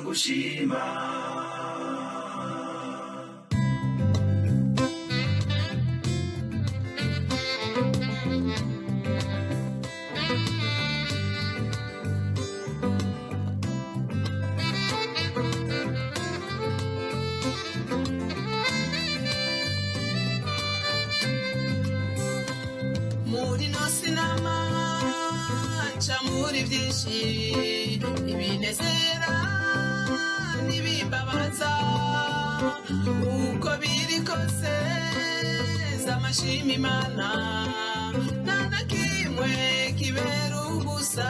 Gushima. Muri no sinama nca muri byinshi ibinezera n'ibimbabaza, uko biri kose z'amashima Imana, nta na kimwe kibera ubusa.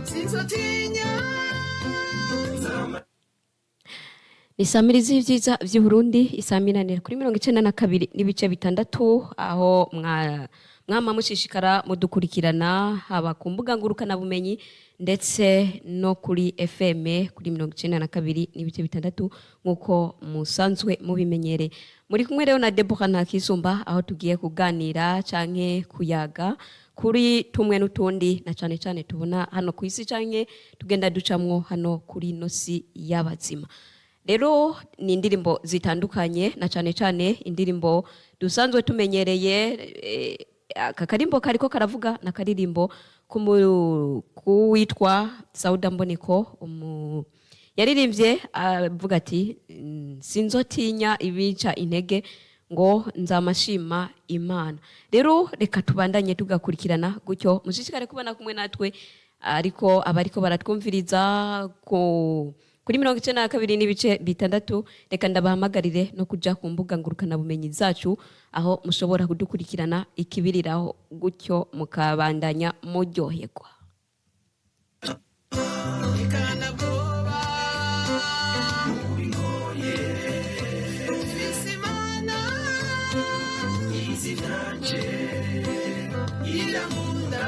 Sinzotinya. Ni samirizi y'ivyiza vy'Uburundi isaminanira kuri 92.6, aho mwama mushishikara mudukurikirana haba ku mbuga ngurukana bumenyi ndetse no kuri FM kuri 92.6 nk'uko musanzwe mubimenyere. Muri kumwe rero na Deborah Ntakisumba, aho tugiye kuganira canke kuyaga kuri tumwe n'utundi na cane cane tubona hano kw'isi canke tugenda ducamwo hano kuri ino si y'abazima. Rero ni indirimbo zitandukanye na cane cane indirimbo dusanzwe tumenyereye. Aka karimbo kariko karavuga na karirimbo kuwitwa Sauda Mboneko, yaririmbye avuga ati: "Sinzotinya ibica intege ngo nzamashima Imana." Rero reka tubandanye tugakurikirana gutyo, mushishikare kubona kumwe natwe, ariko abariko baratwumviriza kuri 92.6, reka ndabahamagarire no kuja ku mbuga ngurukanabumenyi zacu, aho mushobora kudukurikirana ikibiriraho gutyo mukabandanya muryoherwa. Ikanabwoba mfise Imana Izi vyanje irankunda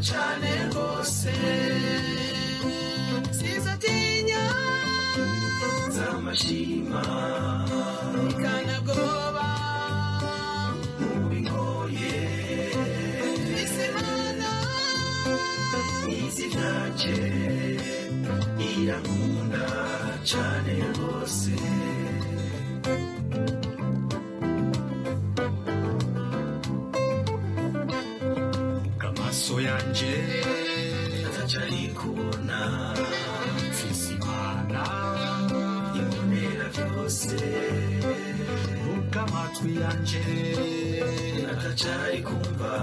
cane rwose, sinzotinya. Nzamashima. Ikanabwoba Mubingoye mfise Imana izi vyanje irankunda cane rwose. Amaso yanje atacari kubona, mfise Imana ibonera vyose. Ubwo amatwi yanje atacari kumva,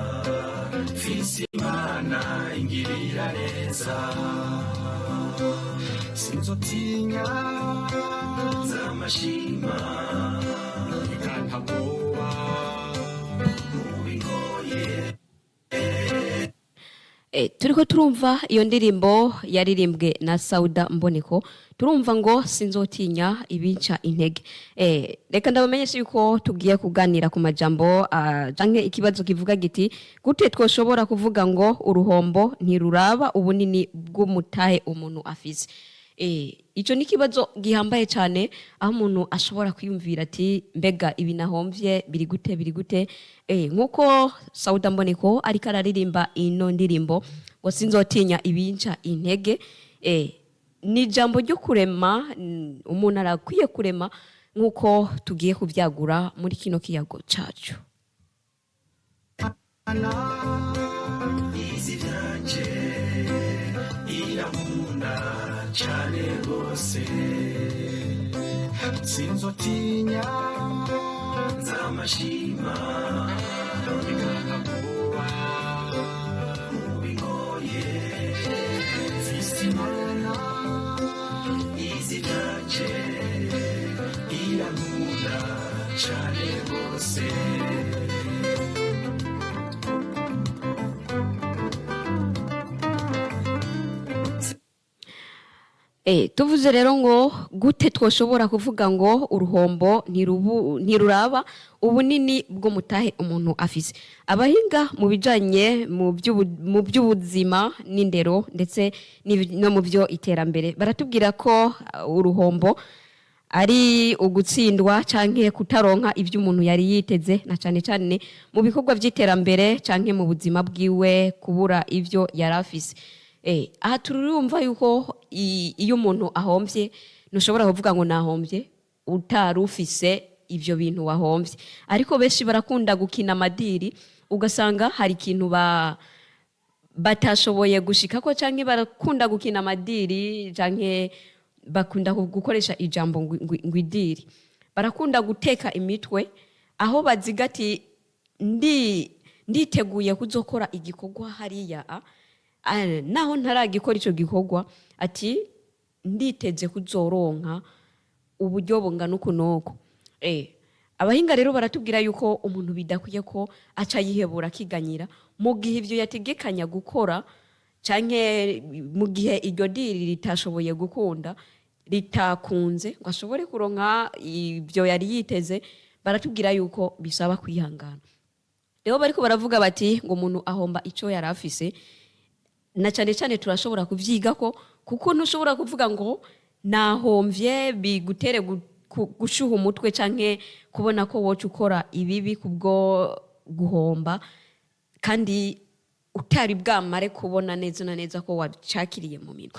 mfise Imana ingirira neza. Sinzotinya Zamashima Reka ntabwoba Mubigoye. Turiko turumva iyo ndirimbo yaririmbwe na Sauda Mboneko, turumva ngo sinzotinya ibinca intege. Reka ndabamenyesha yuko tugiye kuganira ku majambo canke ikibazo kivuga giti: gute twoshobora kuvuga ngo uruhombo ntiruraba ubunini bw'umutahe umuntu afise? Ico ni ikibazo gihambaye cyane, aho umuntu ashobora kwiyumvira ati: mbega ibi nahomvye biri gute, biri gute? Nkuko Sauda Mboneko ariko araririmba ino ndirimbo ngo sinzotinya ibinca intege, ni ijambo ryo kurema. Umuntu arakwiye kurema nkuko tugiye kuvyagura muri kino kiyago cacu. Izi vyanje irankunda cane rwose. Sinzotinya Zamashima Reka ntabwoba Mubigoye. Mfise Imana Izi vyanje irankunda cane rwose. Tuvuze rero ngo gute twoshobora kuvuga ngo uruhombo ntiruraba ubunini bw'umutahe umuntu afise? Abahinga mu bijanye mu by'ubuzima n'indero ndetse no mu byo iterambere baratubwira ko uruhombo ari ugutsindwa canke kutaronka ivyo umuntu yari yiteze, na cane cane mu bikorwa vy'iterambere canke mu buzima bwiwe, kubura ivyo yari afise. Aha turumva yuko iyo umuntu ahomvye, ntushobora kuvuga ngo nahomvye utari ufise ivyo bintu wahomvye. Ariko benshi barakunda gukina amadiri, ugasanga hari ikintu batashoboye gushikako, canke barakunda gukina amadiri, canke bakunda gukoresha ijambo ngo idiri. Barakunda guteka imitwe aho baziga ati: ndi nditeguye kuzokora igikorwa hariya naho ntaragikora ico gikorwa, ati nditeze kuzoronka uburyo bungana uku n'uku. Abahinga rero baratubwira yuko umuntu bidakwiye ko aca yihebura, akiganyira mu gihe ivyo yategekanya gukora canke mu gihe iryo diri ritashoboye gukunda, ritakunze ngo ashobore kuronka ibyo yari yiteze. Baratubwira yuko bisaba kwihangana. Rero bariko baravuga bati ngo umuntu ahomba ico yari afise, na cyane cyane turashobora kuvyiga ko kuko ntushobora kuvuga ngo nahomvye bigutere gushuha umutwe canke kubona ko woca ukora ibibi kubwo guhomba, kandi utari bwamare kubona neza na neza ko wacakiriye mu minwe.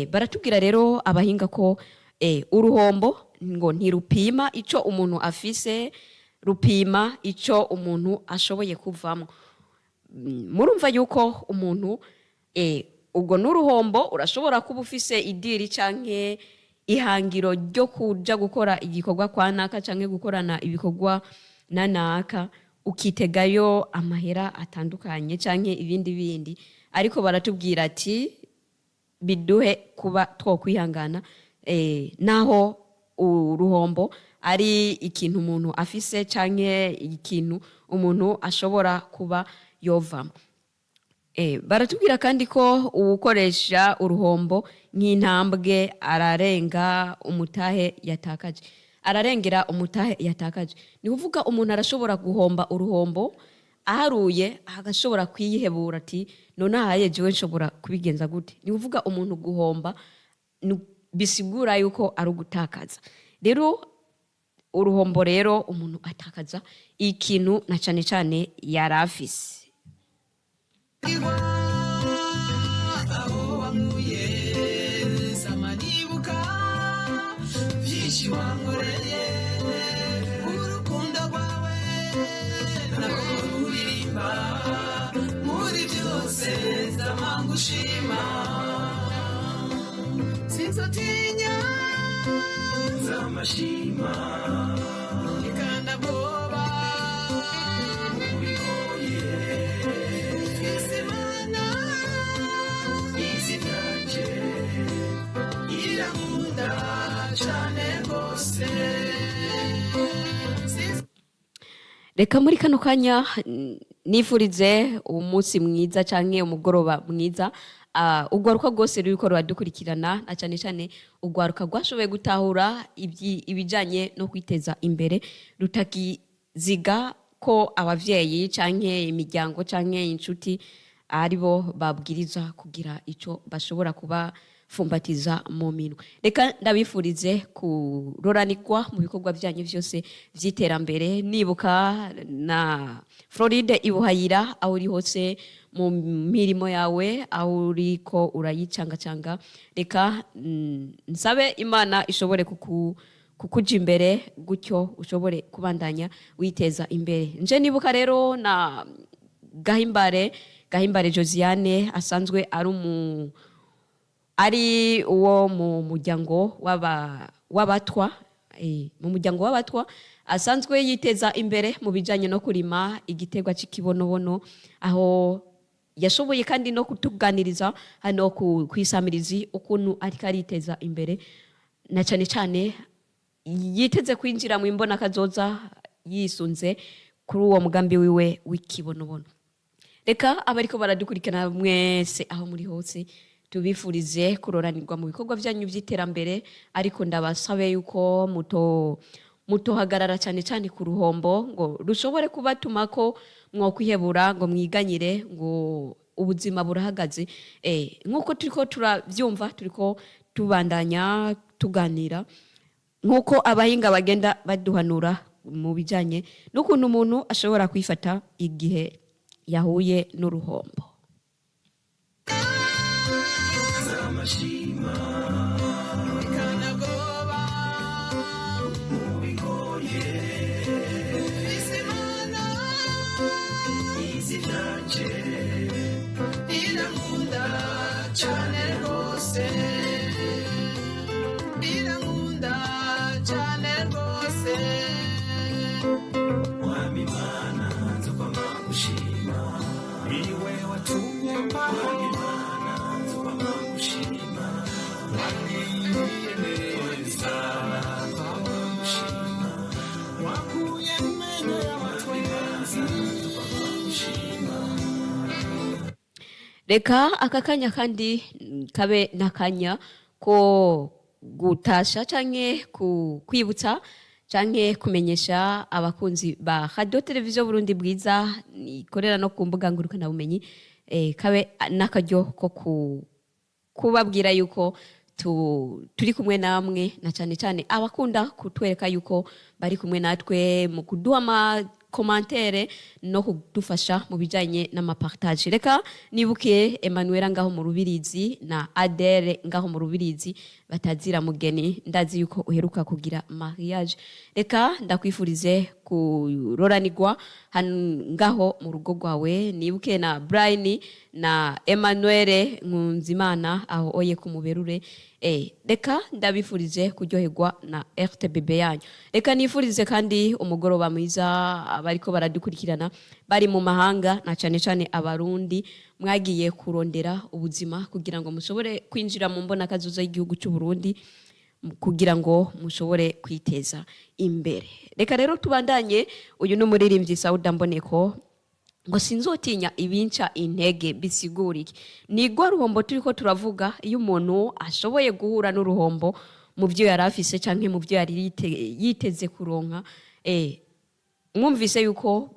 Baratubwira rero abahinga ko uruhombo ngo ntirupima ico umuntu afise, rupima ico umuntu ashoboye kuvamo. Murumva yuko umuntu ubwo n'uruhombo urashobora kuba ufise idiri canke ihangiro ryo kuja gukora igikorwa kwa naka canke gukorana ibikorwa na naka, ukitegayo amahera atandukanye canke ibindi bindi, ariko baratubwira ati biduhe kuba twokwihangana, naho uruhombo ari ikintu umuntu afise canke ikintu umuntu ashobora kuba yovamo. Baratubwira kandi ko uwukoresha uruhombo nk'intambwe ararenga umutahe yatakaje, ararengera umutahe yatakaje. Ni kuvuga umuntu arashobora guhomba uruhombo aharuye, agashobora kwiyihebura ati: none ahaye jewe nshobora kubigenza gute? Ni kuvuga umuntu guhomba bisigura yuko ari ugutakaza. Rero uruhombo rero umuntu atakaza ikintu na cane cane yari afise. Aho wankuye sama nibuka byinshi wankoreye, urukundo rwawe ntabwo ruririmba muri byose, sama ngushima, sinzotinya nzamashima ikanda bwoba mubigoye. Mfise Imana izi vyanje. Reka muri kano kanya nifurize umunsi mwiza canke umugoroba mwiza urwaruka rwose ruriko ruradukurikirana, na cane cane urwaruka rwashoboye gutahura ibijanye no kwiteza imbere, rutakiziga ko abavyeyi canke imiryango canke inshuti aribo babwiriza kugira ico bashobora kubafumbatiza mu minwe. Reka ndabifurize kuroranirwa mu bikorwa byanyu vyose vy'iterambere, nibuka na Floride Ibuhayira, aho uri hose mu mirimo yawe, aho uriko urayicangacanga. Reka nsabe Imana ishobore kukuja imbere, gutyo ushobore kubandanya witeza imbere. Nje nibuka rero na Gahimbare Josiane, asanzwe ari ari uwo mu muryango w'abatwa, mu muryango w'abatwa, asanzwe yiteza imbere mu bijanye no kurima igiterwa c'ikibonobono, aho yashoboye kandi no kutuganiriza hano kw'isamirizi ukuntu ariko ariteza imbere, na cane cane yiteze kwinjira mu imbonakazoza yisunze kuri uwo mugambi wiwe w'ikibonobono. Reka abariko baradukurikirana mwese aho muri hose tubifurize kuroranirwa mu bikorwa byanyu by'iterambere, ariko ndabasabe yuko mutohagarara cyane cyane ku ruhombo ngo rushobore kubatuma ko mwokwihebura ngo mwiganyire ngo ubuzima burahagaze. Nk'uko turiko turavyumva, turiko tubandanya tuganira nk'uko abahinga bagenda baduhanura mu bijanye n'ukuntu umuntu ashobora kwifata igihe yahuye n'uruhombo. Ikanabwoba Bizimana irankunda cyane rwose, irankunda cyane rwose. Niwe watumye mbaho, wangiriye neza, wakuye amenyo y'abatwenzi. Reka aka kanya kandi kabe n'akanya ko gutasha canke kwibutsa canke kumenyesha abakunzi ba Radio Televiziyo Burundi Bwiza ikorera no ku mbuga ngurukanabumenyi, kabe n'akaryo ko kubabwira yuko turi kumwe namwe, na cane cane abakunda kutwereka yuko bari kumwe natwe mu kuduha amakomantere no kudufasha mu bijanye n'amapartage. Reka nibuke Emmanuel ngaho mu Rubirizi na Adele ngaho mu Rubirizi batazira mugeni, ndazi yuko uheruka kugira mariage. Reka ndakwifurize kuroranirwa ngaho mu rugo rwawe. Nibuke na Brian na Emmanuel Nkunzimana aho oye kumuberure. Reka ndabifurize kuryoherwa na RTBB yanyu. Reka nifurize kandi umugoroba mwiza abariko baradukurikirana bari mu mahanga, na cane cane abarundi mwagiye kurondera ubuzima kugira ngo mushobore kwinjira mu mbonakazoza y'igihugu cy'u Burundi, kugira ngo mushobore kwiteza imbere. Reka rero tubandanye. Uyu ni umuririmbyi Sauda Mboneko ngo sinzotinya ibinca intege. Bisigura iki? Ni rwa ruhombo turiko turavuga. Iyo umuntu ashoboye guhura n'uruhombo mu byo yari afise canke mu byo yari yiteze kuronka, mwumvise yuko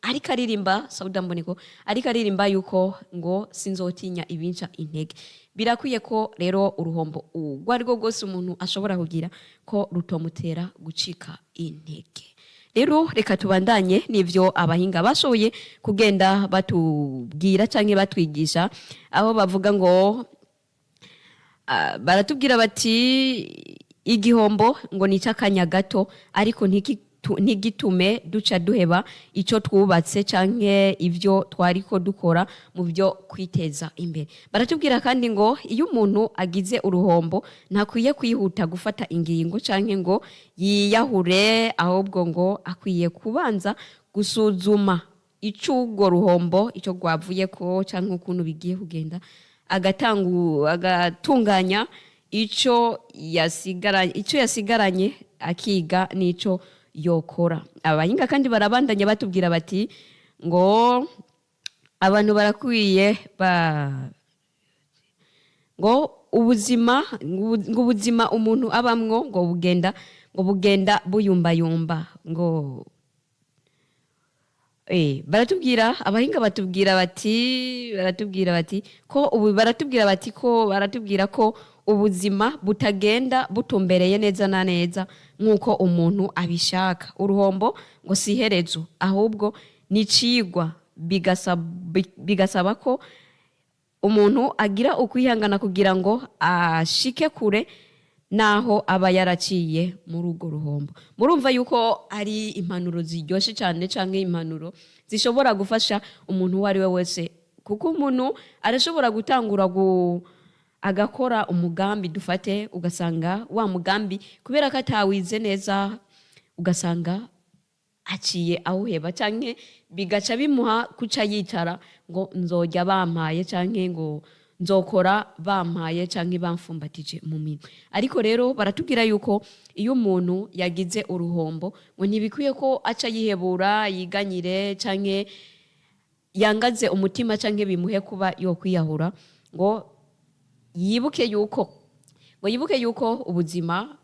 ariko aririmba Sauda Mboneko, ariko aririmba yuko ngo sinzotinya ibinca intege. Birakwiye ko rero uruhombo urwo ari rwo rwose umuntu ashobora kugira ko rutomutera gucika intege. Rero reka tubandanye n'ivyo abahinga bashoboye kugenda batubwira canke batwigisha, aho bavuga ngo baratubwira bati igihombo ngo ni icy'akanya gato, ariko ntigitume duca duheba icyo twubatse canke ibyo twariko dukora mu byo kwiteza imbere. Baratubwira kandi ngo iyo umuntu agize uruhombo ntakwiye kwihuta gufata ingingo canke ngo yiyahure, ahubwo ngo akwiye kubanza gusuzuma ico urwo ruhombo icyo rwavuyeko canke ukuntu bigiye kugenda, agatunganya ico yasigaranye, akiga n'ico yokora. Abahinga kandi barabandanya batubwira bati ngo abantu barakwiye ba ngo ubuzima, ngo ubuzima umuntu abamwo ngo bugenda buyumbayumba. Ngo baratubwira, abahinga batubwira bati, baratubwira bati ko ubu, baratubwira bati ko, baratubwira ko ubuzima butagenda butumbereye neza na neza nk'uko umuntu abishaka. Uruhombo ngo si iherezo, ahubwo ni icigwa, bigasaba ko umuntu agira ukwihangana kugira ngo ashike kure naho aba yaraciye muri urwo ruhombo. Murumva yuko ari impanuro ziryoshe cyane, canke impanuro zishobora gufasha umuntu uwo ari we wese, kuko umuntu arashobora gutangura agakora umugambi, dufate, ugasanga wa mugambi kubera ko atawize neza, ugasanga aciye awuheba, canke bigaca bimuha kuca yicara ngo nzojya bampaye, canke ngo nzokora bampaye, canke bamfumbatije mu minwe. Ariko rero baratubwira yuko iyo umuntu yagize uruhombo, ngo ntibikwiye ko aca yihebura, yiganyire, canke yangaze umutima, canke bimuhe kuba yokwiyahura. Ngo yibuke yuko ubuzima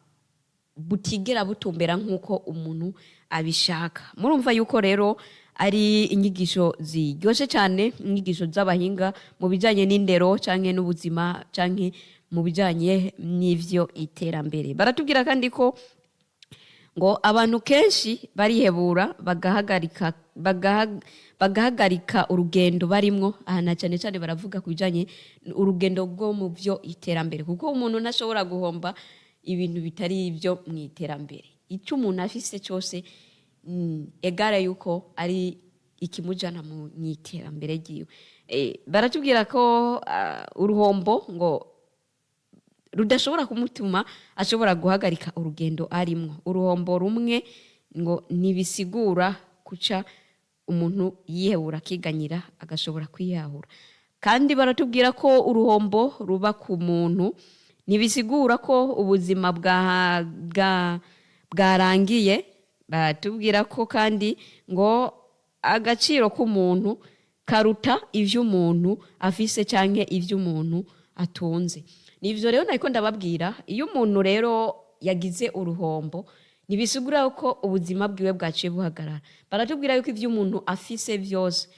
butigera butumbera nk'uko umuntu abishaka. Murumva yuko rero ari inyigisho ziryoshe cyane, inyigisho z'abahinga mu bijyanye n'indero canke n'ubuzima canke mu bijyanye n'ivyo iterambere. Baratubwira kandi ko ngo abantu kenshi barihebura, bagahagarika urugendo barimwo. Aha na cyane cyane baravuga ku bijyanye urugendo rwo mu byo iterambere, kuko umuntu ntashobora guhomba ibintu bitari ibyo mu iterambere. Icyo umuntu afise cyose, egara yuko ari ikimujana mu iterambere ryiwe. Baratubwira ko uruhombo ngo rudashobora kumutuma ashobora guhagarika urugendo arimwo. Uruhombo rumwe ngo ntibisigura kuca umuntu yihebura, akiganyira, agashobora kwiyahura. Kandi baratubwira ko uruhombo ruba ku muntu ntibisigura ko ubuzima bwarangiye. Baratubwira ko kandi ngo agaciro k'umuntu karuta ivyo umuntu afise canke ivyo umuntu atunze. Nivyo rero nariko ndababwira. Iyo umuntu rero yagize uruhombo, ntibisigura ko ubuzima bwiwe bwaciye buhagarara. Baratubwira yuko ivyo umuntu afise vyose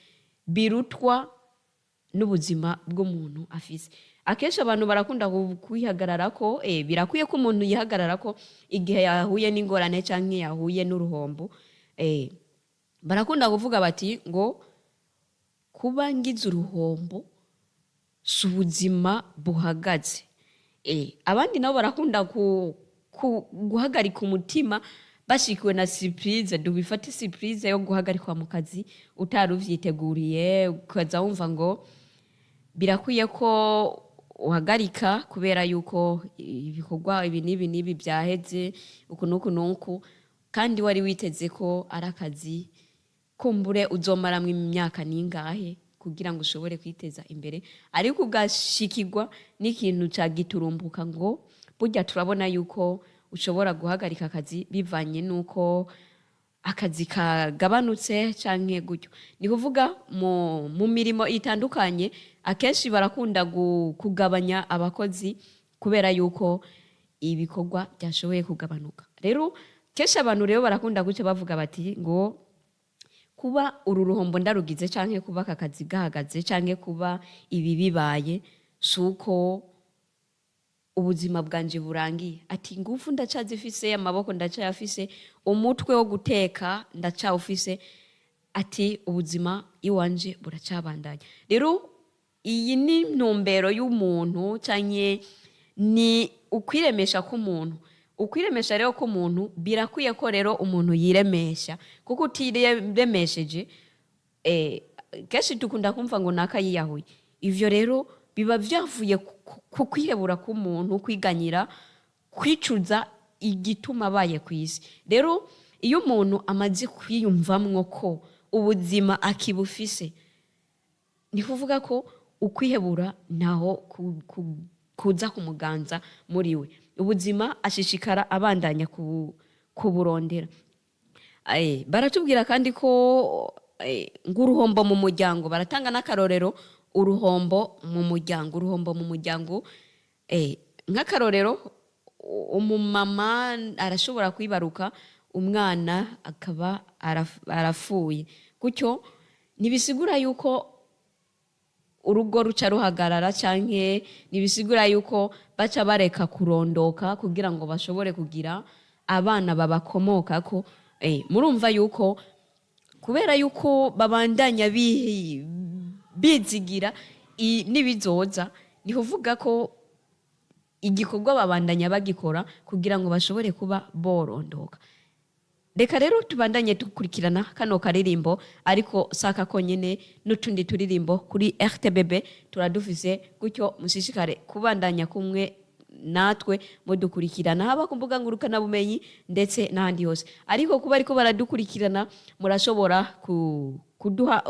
birutwa n'ubuzima bw'umuntu afise. Akenshi abantu barakunda kwihagararako. Birakwiye ko umuntu yihagararako igihe yahuye n'ingorane canke yahuye n'uruhombo. Barakunda kuvuga bati ngo kuba ngize uruhombo si ubuzima buhagaze. Abandi nabo barakunda guhagarika umutima bashikiwe na surprise, dubifate surprise yo guhagarikwa mu kazi utari uvyiteguriye, ukaza wumva ngo birakwiye ko uhagarika kubera yuko ibikorwa ibi n'ibi n'ibi byaheze uku n'uku n'uku, kandi wari witeze ko ari akazi kumbure uzomaramwo imyaka ningahe kugira ngo ushobore kwiteza imbere, ariko ugashikirwa n'ikintu ca giturumbuka ngo burya turabona yuko ushobora guhagarika akazi bivanye n'uko akazi kagabanutse canke gutyo. Ni kuvuga mu mirimo itandukanye akenshi barakunda kugabanya abakozi kubera yuko ibikorwa byashoboye kugabanuka. Rero kenshi abantu rero barakunda guca bavuga bati ngo kuba uru ruhombo ndarugize, canke kuba aka kazi gahagaze, canke kuba ibi bibaye, si uko ubuzima bwanje burangiye. Ati ingufu ndacazifise, amaboko ndacayafise, umutwe wo guteka ndacawufise. Ati ubuzima iwanje buracabandanya. Rero iyi ni ntumbero y'umuntu canke ni ukwiremesha k'umuntu. Ukwiremesha rero k'umuntu, birakwiye ko rero umuntu yiremesha, kuko utiremesheje, kenshi dukunda kumva ngo naka yiyahuye. Ivyo rero biba vyavuye ku kwihebura k'umuntu, kwiganyira, kwicuza igituma abaye kw'isi. Rero iyo umuntu amaze kwiyumvamwo ko ubuzima akibufise, ni kuvuga ko ukwihebura ntaho kuza kumuganza muri we. Ubuzima ashishikara abandanya kuburondera. Baratubwira kandi ko ng'uruhombo mu muryango, baratanga n'akarorero, uruhombo mu muryango, uruhombo mu muryango, nk'akarorero umumama arashobora kwibaruka umwana akaba arapfuye, gutyo ntibisigura yuko urugo ruca ruhagarara, canke ntibisigura yuko baca bareka kurondoka kugira ngo bashobore kugira abana babakomokako. Murumva yuko kubera yuko babandanya bizigira n'ibizoza, ni kuvuga ko igikorwa babandanya bagikora kugira ngo bashobore kuba borondoka. Reka rero tubandanye dukurikirana kano karirimbo, ariko saka konyene, n'utundi turirimbo kuri RTBB turadufise, gutyo mushishikare kubandanya kumwe natwe mudukurikirana haba ku mbuga ngurukanabumenyi ndetse n'ahandi hose. Ariko kuba ariko baradukurikirana, murashobora kuduha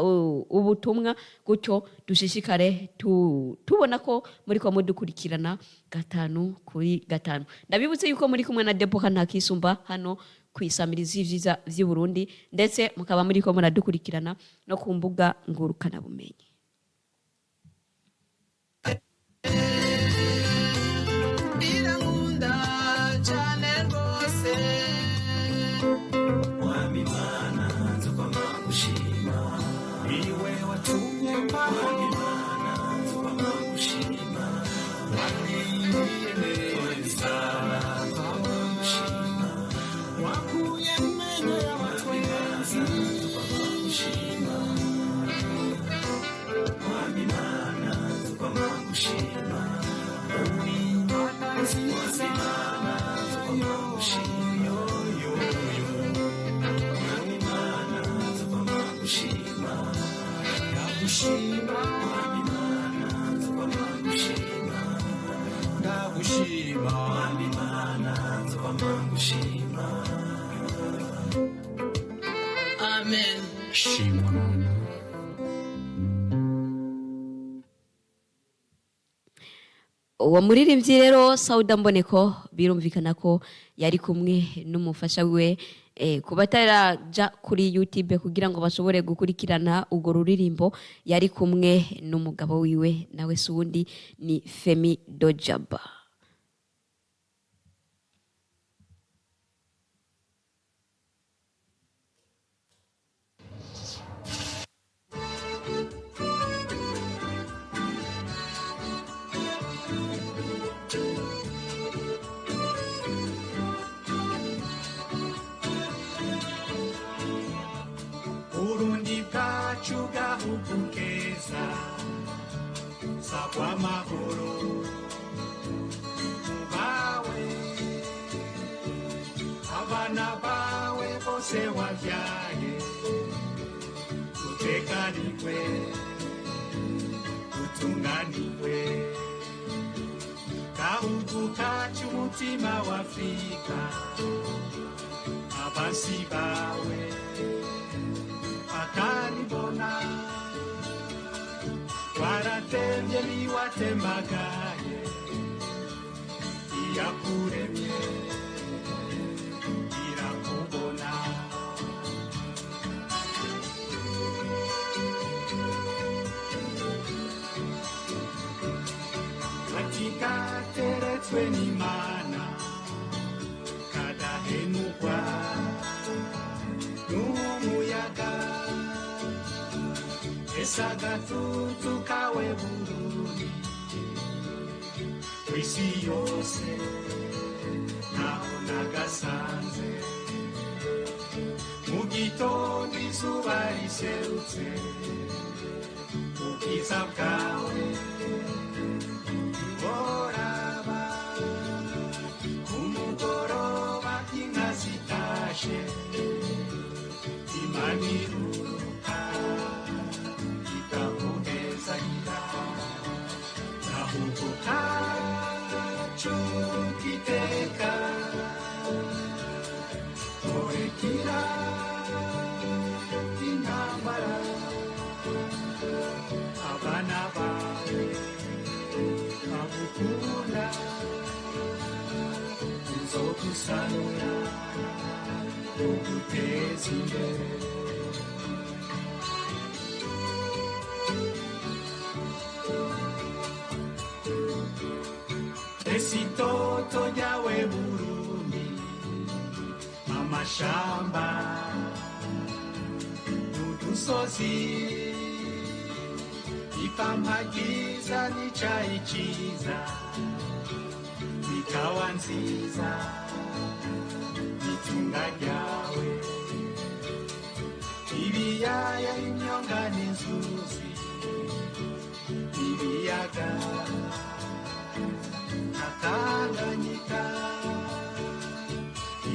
ubutumwa, gutyo dushishikare tubona ko muriko mudukurikirana gatanu kuri gatanu. Ndabibutse yuko muri kumwe na Depoka Ntakisumba hano kwisamiriza ivyiza vy'i Burundi, ndetse mukaba muriko muradukurikirana no ku mbuga ngurukanabumenyi. Birankunda cyane rwose. Niwe watumye mbaho, wangiriye neza, wakuye amenyo y'abatwenzi. Uri Imana nziza, yo, yo, yo, yo. Ndagushima, ndagushima. Amen. Shimwa Mana. Uwo muririmbyi rero Sauda Mboneko, birumvikana ko yari kumwe n'umufasha wiwe. Kuba ataraja kuri YouTube kugira ngo bashobore gukurikirana urwo ruririmbo, yari kumwe n'umugabo wiwe, nawe si uwundi ni Femi Dojaba. Burundi bwacu gahugu keza, sakwa amahoro bawe, abana bawe bose wabyaye, utekanirwe, utunganirwe, gahugu kacu, umutima wa Afurika, abasi bawe bakaribona, waratembye ntiwatembagaye, iyakuremye irakubona. Katika teretswe n'Imana, kadahenukwa n'umuyaga, esa gatutu kawe Burundi, kw'isi yose ntaho nagasanze. Mu gitondo izuba riserutse, ubwiza bwawe ntiworaba, ku mugoroba inka zitashe, imaniruka ikaguhezagira, gahugu kacu kiteka murekira intambara, abana bawe bagukunda, tuzogusanura tugutera. Twiteze imbere. Ese itoto ryawe Burundi, amashamba n'udusozi, ipampa ryiza n'icayi ciza, ikawa nziza itunga ryawe, ibiyaya, imyonga n'inzuzi, ibiyaga na Tanganyika,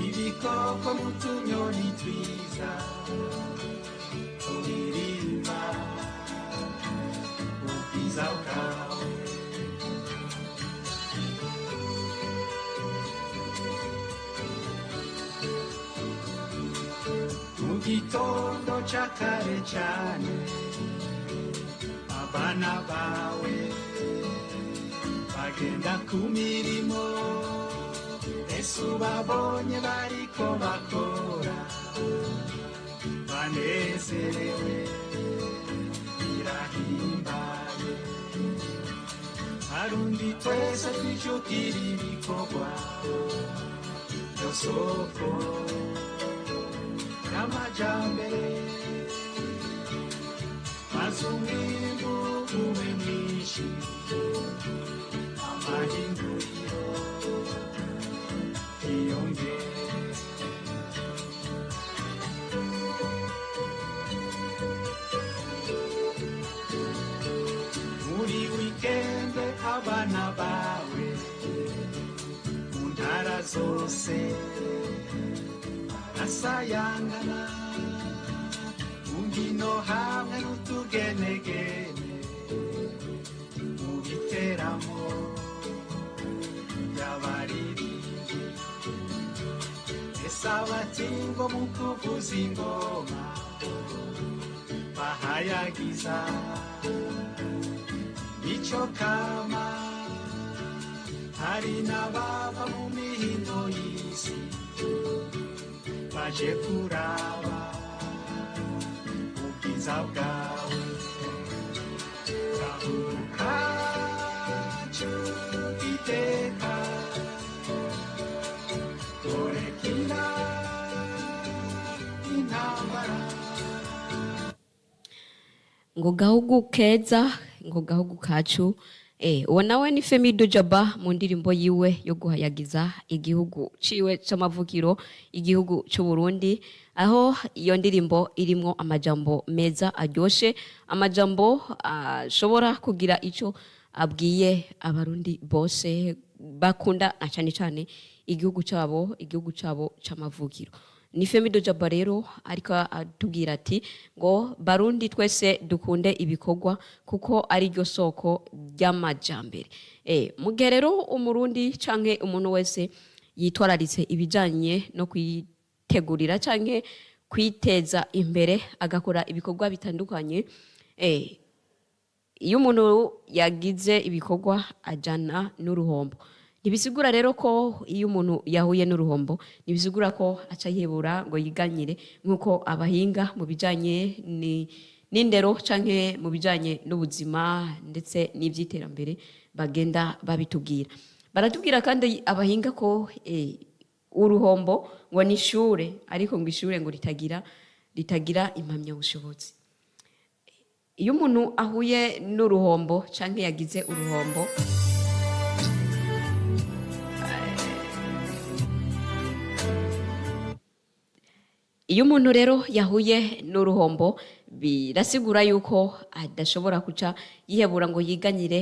ibikoko n'utunyoni twiza turirimba ubwiza bwawe. Mu gitondo ca kare cane, abana bawe bagenda ku mirimo, ese ubabonye bariko bakora banezerewe, birahimbaye. Arundi twese twijukira ibikorwa byosoko y'amajambere, maze umwimbu ube mwinshi, amahinguriro yiyongere. Muri wikende abana bawe mu ntara zose barasayangana mu mbyino hamwe n'utugenegene, mu biteramo by'abaririmbyi, ese abatimbo mu kuvuza ingoma bahayagiza mico kama, hari n'abava mu mihindo y'isi baje kuraba ubwiza bwawe. Gahugu kacu iteka, dore kira intambara. Ngo gahugu keza, ngo gahugu kacu. Uwo nawe ni Femi Dujaba mu ndirimbo yiwe yo guhayagiza igihugu ciwe c'amavukiro, igihugu c'u Burundi, aho iyo ndirimbo irimwo amajambo meza aryoshe, amajambo ashobora kugira ico abwiye abarundi bose bakunda na cane cane igihugu cabo, igihugu cabo c'amavukiro. Ni Femi Dojaba rero ariko atubwira ati ngo barundi twese dukunde ibikorwa kuko ari ryo soko ry'amajambere. Mu gihe rero umurundi canke umuntu wese yitwararitse ibijanye no kwitegurira canke kwiteza imbere, agakora ibikorwa bitandukanye, iyo umuntu yagize ibikorwa ajana n'uruhombo, ntibisigura rero ko iyo umuntu yahuye n'uruhombo ntibisigura ko aca yihebura ngo yiganyire, nk'uko abahinga mu bijanye n'indero canke mu bijanye n'ubuzima ndetse n'ivy'iterambere bagenda babitubwira. Baratubwira kandi abahinga ko uruhombo ngo ni ishure, ariko ngo ishure ngo ritagira impamyabushobozi. Iyo umuntu ahuye n'uruhombo canke yagize uruhombo, iyo umuntu rero yahuye n'uruhombo birasigura yuko adashobora guca yihebura ngo yiganyire,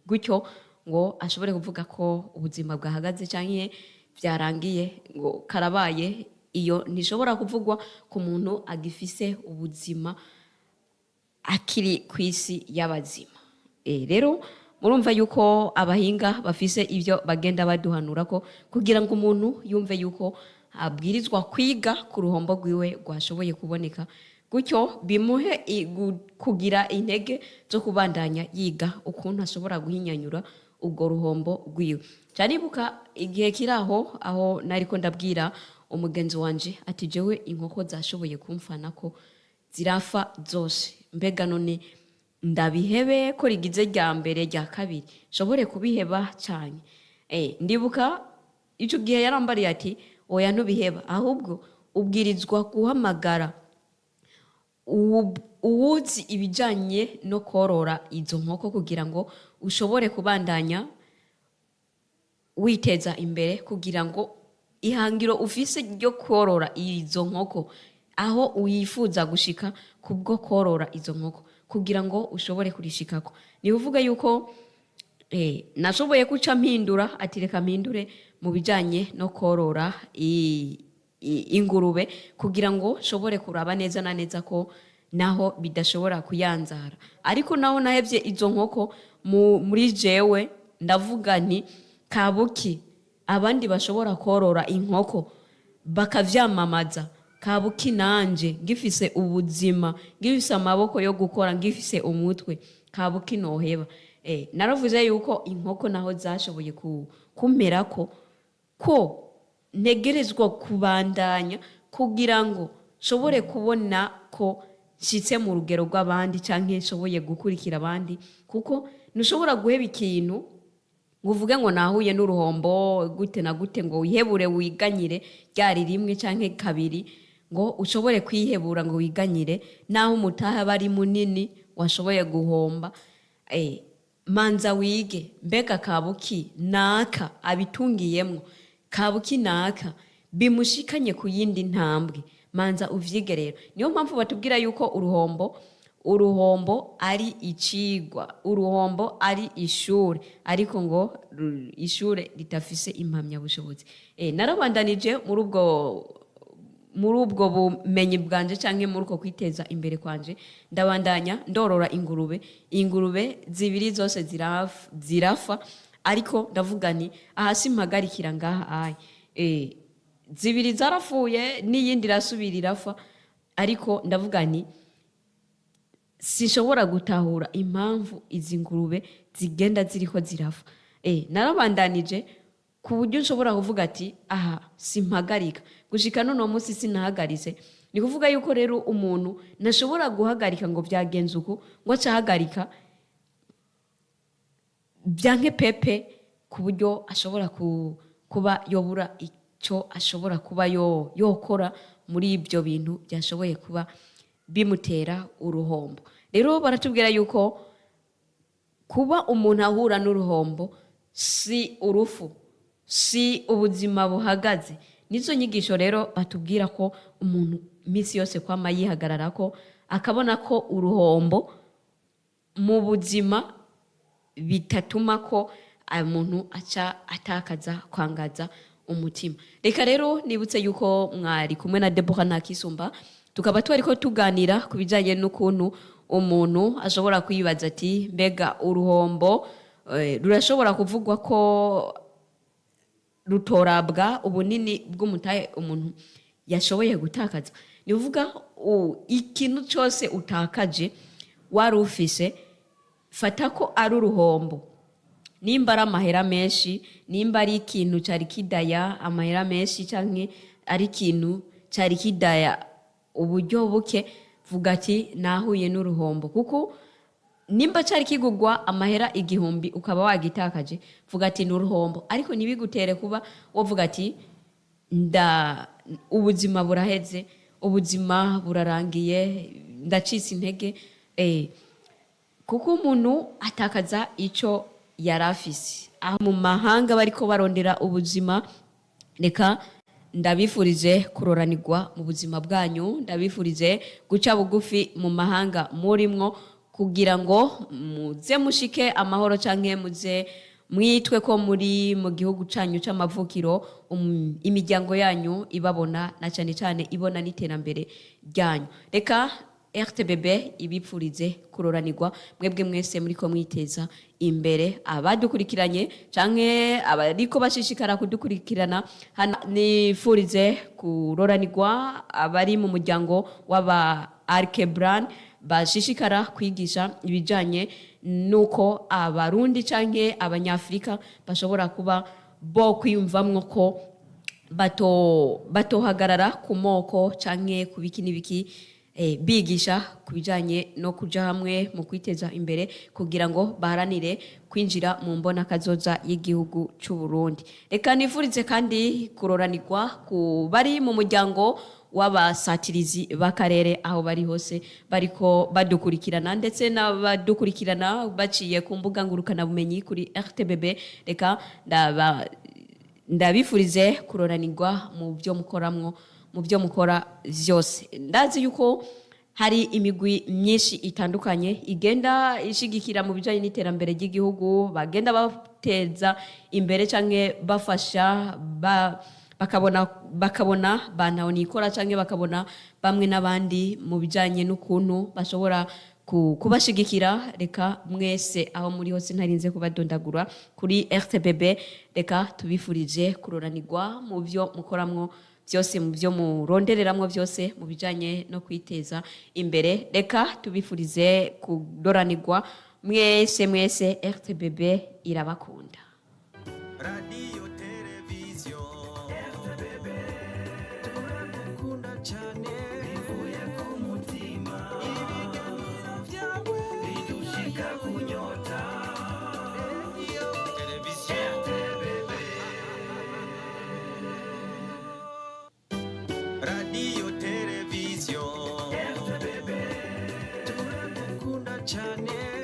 gutyo ngo ashobore kuvuga ko ubuzima bwahagaze canke byarangiye ngo karabaye. Iyo ntishobora kuvugwa ku muntu agifise ubuzima, akiri ku isi y'abazima. Rero murumva yuko abahinga bafise ibyo bagenda baduhanura ko kugira ngo umuntu yumve yuko abwirizwa kwiga ku ruhombo rwiwe rwashoboye kuboneka, gutyo bimuhe kugira intege zo kubandanya yiga ukuntu ashobora guhinyanyura ubwo ruhombo rwiwe. Canibuka igihe kiri aho, aho nariko ndabwira Umugenzi wanje ati: "Jewe inkoko zashoboye kumfana ko zirafa zose, mbega none ndabihebe ko rigize rya mbere, rya kabiri, nshobore kubiheba cyane?" Ndibuka icyo gihe yarambariye ati: "Oya, ntubiheba, ahubwo ubwirizwa guhamagara uwuzi ibijyanye no korora izo nkoko kugira ngo ushobore kubandanya witeza imbere, kugira ngo ihangiro ufise ryo korora izo nkoko, aho wifuza gushika kubwo korora izo nkoko, kugira ngo ushobore kurishikako." Ni uvuga yuko nashoboye guca mpindura, ati: "Reka mpindure mu bijyanye no korora ingurube kugira ngo nshobore kuraba neza na neza ko naho bidashobora kuyanzara." Ariko naho nahevye izo nkoko, muri jewe ndavuga nti: "Kabuki abandi bashobora korora inkoko bakavyamamaza, kabuki nanje ngifise ubuzima, ngifise amaboko yo gukora, ngifise umutwe, kabuki noheba?" Naravuze yuko inkoko naho zashoboye kumperako ko ntegerezwa kubandanya kugira ngo nshobore kubona ko nshitse mu rugero rw'abandi canke nshoboye gukurikira abandi, kuko ntushobora guheba ikintu ngo uvuge ngo nahuye n'uruhombo gute na gute, ngo wihebure, wiganyire ryari rimwe canke kabiri, ngo ushobore kwihebura ngo wiganyire naho umutahe aba ari munini washoboye guhomba. Manza wige: mbega kabuki naka abitungiyemwo, kabuki naka bimushikanye ku yindi ntambwe? Manza uvyige rero. Niyo mpamvu batubwira yuko uruhombo ari icigwa, uruhombo ari ishure, ariko ngo ishure ridafise impamyabushobozi. Narabandanije muri ubwo bumenyi bwanje canke muri uko kwiteza imbere kwanje, ndabandanya ndorora ingurube. Ingurube zibiri zose zirafa, ariko ndavuga nti: "Aha simpagarikira ngaha." Aye, zibiri zarapfuye n'iyindi irasubira irafa, ariko ndavuga nti: "Sinshobora gutahura impamvu izi ngurube zigenda ziriko zirafa." Narabandanije ku buryo nshobora kuvuga ati: "Aha simpagarika." Gushika n'uno munsi sinahagaritse. Ni kuvuga yuko rero umuntu ntashobora guhagarika ngo byagenze uku, ngo acahagarika byanke pepe, ku buryo ashobora kuba yobura icyo ashobora kuba yokora muri ibyo bintu byashoboye kuba bimutera uruhombo. Rero baratubwira yuko kuba umuntu ahura n'uruhombo si urufu, si ubuzima buhagaze. Nizo nyigisho rero batubwira ko umuntu iminsi yose kwama yihagarara ko akabona ko uruhombo mu buzima bitatuma ko umuntu aca atakaza kwangaza umutima. Reka rero nibutse yuko mwari kumwe na Deborah Ntakisumba, tukaba twariko tuganira ku bijanye n'ukuntu umuntu ashobora kwibaza ati: "Mbega uruhombo rurashobora kuvugwa ko rutorabwa ubunini bw'umutahe umuntu yashoboye gutakaza?" Ni uvuga ikintu cyose utakaje wari ufise, fata ko ari uruhombo. Nimba ari amahera menshi, nimba ari ikintu cyari kidaya amahera menshi, canke ari ikintu cyari kidaya uburyo buke, vuga ati: "Nahuye n'uruhombo." Kuko nimba cyari kigugwa amahera 1000 ukaba wagitakaje, vuga ati: "Ni uruhombo." Ariko ntibigutere kuba wovuga ati: "Nda ubuzima buraheze, ubuzima burarangiye, ndacitse intege." Kuko umuntu atakaza icyo yari afise aho mu mahanga bariko barondera ubuzima. Reka ndabifurize kuroranirwa mu buzima bwanyu, ndabifurize guca bugufi mu mahanga murimwo kugira ngo muze mushike amahoro, canke muze mwitwe ko muri mu gihugu canyu c'amavukiro, imiryango yanyu ibabona na cane cane ibona n'iterambere ryanyu. Reka RTBB ibipfurize kuroranirwa mwebwe mwese muriko mwiteza imbere, abadukurikiranye canke abariko bashishikara kudukurikirana hano. Nifurize kuroranirwa abari mu muryango w'aba Arkebran bashishikara kwigisha ibijanye nuko Abarundi canke Abanyafrika bashobora kuba bo kwiyumvamwo ko batohagarara ku moko canke ku biki n'ibiki, bigisha ku bijanye no kuja hamwe mu kwiteza imbere kugira ngo baharanire kwinjira mu mbona kazoza y'igihugu c'u Burundi. Reka nifurize kandi kuroranirwa ku bari mu muryango w'abasatirizi b'akarere aho bari hose bariko badukurikirana, ndetse n'abadukurikirana baciye ku mbuga ngurukanabumenyi kuri RTBB. Reka ndabifurize kuroranirwa mu byo mukoramwo, mu byo mukora vyose. Ndazi yuko hari imigwi myinshi itandukanye igenda ishigikira mu bijanye n'iterambere ry'igihugu, bagenda bateza imbere canke bafasha bakabona bantahonikora canke bakabona bamwe n'abandi mu bijanye n'ukuntu bashobora kubashigikira. Reka mwese aho muri hose, ntarinze kubadondagura kuri RTBB, reka tubifurije kuroranirwa mu byo mukoramwo byose, mu byo murondereramwo byose mu bijanye no kwiteza imbere. Reka tubifurize kuroranirwa mwese mwese. RTBB irabakunda. Radiyo, televiziyo RTBB, turagukunda cyane bivuye ku mutima. Ibiganiro byawe bidushika kunyota. Radiyo, televiziyo RTBB. Radiyo, televiziyo RTBB, turagukunda cyane.